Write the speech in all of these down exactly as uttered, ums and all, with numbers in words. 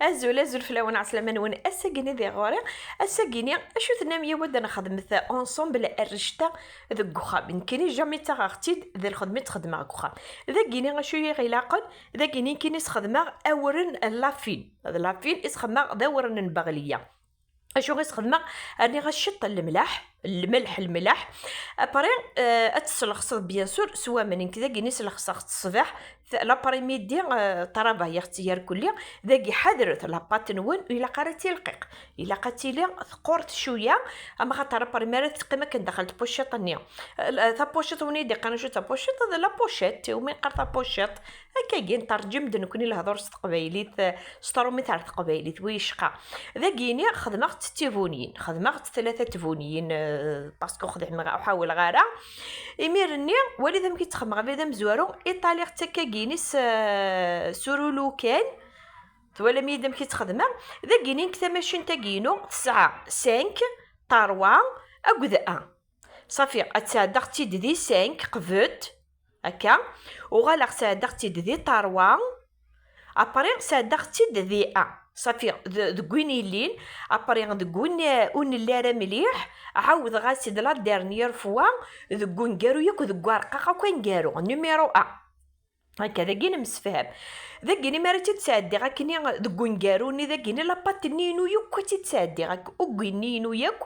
Azul, azul fell-awen, ɛeslama-nwen. Ass-agi-ni di ɣur-i, ass-agi-ni, acu tennam, yiwad ad nexdmet ensemble arrect-a deg uxxam? Nekkini, jamais ttaɣeɣ-tt-id, d lxedma i tt-xedmeɣ deg uxxam. Dagi-ni, acu i ɣ-ilaqen? Dagi-ni, nekkini sxedmeɣ awren n la fine. D la fine i sxedmeɣ, d awren n baɣliya. Acu i sxedmeɣ? Rniɣ-as ciṭ n lemlaḥ, lmelḥ, lmelḥ. Après, euh, ad teslexseḍ, bien sûr, s waman. Nekk dagi-ni slexseɣ-tt ṣṣbeḥ, t-, l'après-midi, euh, ṭravayiɣ-tt yerkelli. Dagi ḥadret, la pâte-nwen ur ilaq ara ad tilqiq. Ilaq ad tili teqqurt cwiya, ama xaṭer après mi ara teqqim akken daxel tpuciṭ-nni. Euh, tapuciṭ, win i d-iqqaren acu d tapuciṭ, d la pochette, umi neqqar tapuciṭ. Akkagi, nterǧim-d nekkni lehdur s teqbaylit, eh, s trumit ar teqbaylit, wi yecqa. Dagi-ni xedmeɣ-tt d tibuniyin, xedmeɣ-tt tlata tibuniyin, eh, parce que ur xdimeɣ, ur ḥawileɣ ara. Imir-nni, walit amek i tt-xedmeɣ abrid amezwaru, iṭaliɣ-tt akkagi-ni s, eh, s urulu kan. Twalam-iyi-d amek i tt-xedmeɣ? Dagi-ni nekk tamacint-agi-inu tesɛa cinq, trois akked un. Safi, ad sɛeddaɣ-tt-id di cinq, qbet, akka. Uɣaleɣ sɛeddaɣ-tt-id di trois, après sɛeddaɣ-tt-id di un. Safi, d-, deg win yellin, après deg win, eh, ur nelli ara mliḥ, ɛawdeɣ-as-id la dernière fois, deg ungaru yakk, deg warqaq akk angaru, numéro un. Akka, dagi nemsefham. Dagi, mi ara tt-id-sɛeddiɣ akkenni deg ungaru-nni, dagi-ni la pâte-nni-inu yakk ad tt-id-sɛeddiɣ, ak-, uggi-nni-inu yakk,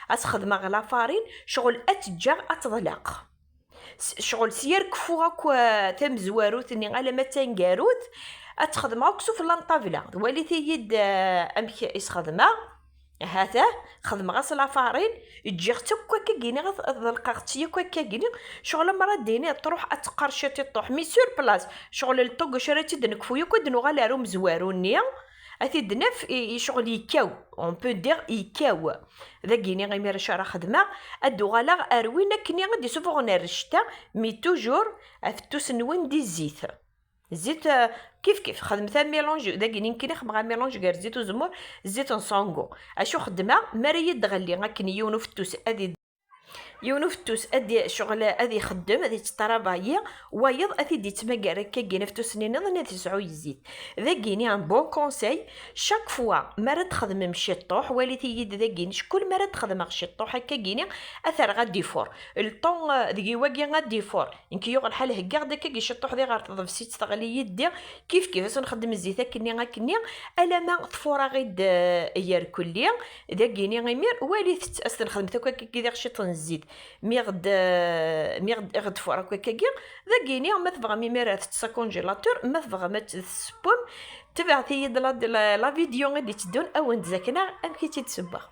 ad s-xedmeɣ la farine, ccɣel ad tt-ǧǧeɣ ad teḍleq. S-, ccɣel s yir keffu akk, eh, tamezwarut-nni alamma d tangarut, ad tt-xedmeɣ akk sufella n ṭṭabla. Walit-iyi-d, eh, amek i s-xedmeɣ. Hatah, xedmeɣ-as la farine, ǧǧiɣ-tt akk akkagini, ad, ad ḍelqeɣ-tt yakk akkagini, ccɣel amar ad d-tini truḥ ad teqqar ciṭ i ṭṭuḥ, mais sur place, ccɣel le temps que ara tt-id-nekfu yakk ad d-nuɣal ar umezwaru-nni, ad t-id-naf, i, i ccɣel yekkaw, on peut dire yekkaw. Dagini imir acu ara xedmeɣ, ad d-uɣaleɣ ar win akkenni ad d-isuffɣen ar ccta, mais toujours afettus-nwen di zzit. Zzit, eh, kif kif, xedmet amilanj, dagi nekkini xedmeɣ amilanj gar zzit uzemmur, zzit n sangu. Acu xeddmeɣ? Mi ara yi-d-ɣelli akken yiwen ufettus ad i-, yiwen ufettus ad i-, ccɣel ad ixeddem, ad yettṭarabayi, wayeḍ ad t-id-yettmagar akkagin afettusen-nniḍen ad yesɛu zzit. Dagini, un bon conseil, chaque fois mi ara txedmem ciṭṭuḥ, walit-iyi-d dagini, ckul mi ara d-xedmeɣ ciṭṭuḥ akkagini, ad t-rreɣ ad d-ifur. Le temps, eh, deg wagi ad d-ifur. Nekk yuɣ lḥal heggaɣ-d akkagi ciṭṭuḥ di ɣer tḍebsit teɣli yid-i, kif kif as nxeddem zzit akkenni akkenni, alama tfuraɣ-id, eh, yerkelli, dagini imir, walit-tt, as tenxedmet akk akkagi diɣ ciṭ n zzit, mi ɣ-d, eh, mi ɣ-d, i ɣ-d-tfur akk akkagi, dagini ma tebɣam imir ad tett sa congélateur, ma tebɣam ad tessewwem, tebɛet-iyi-d la, la, la vidéo i d-itteddun, ad wen-d-zakneɣ amek i tt-id-sewweɣ.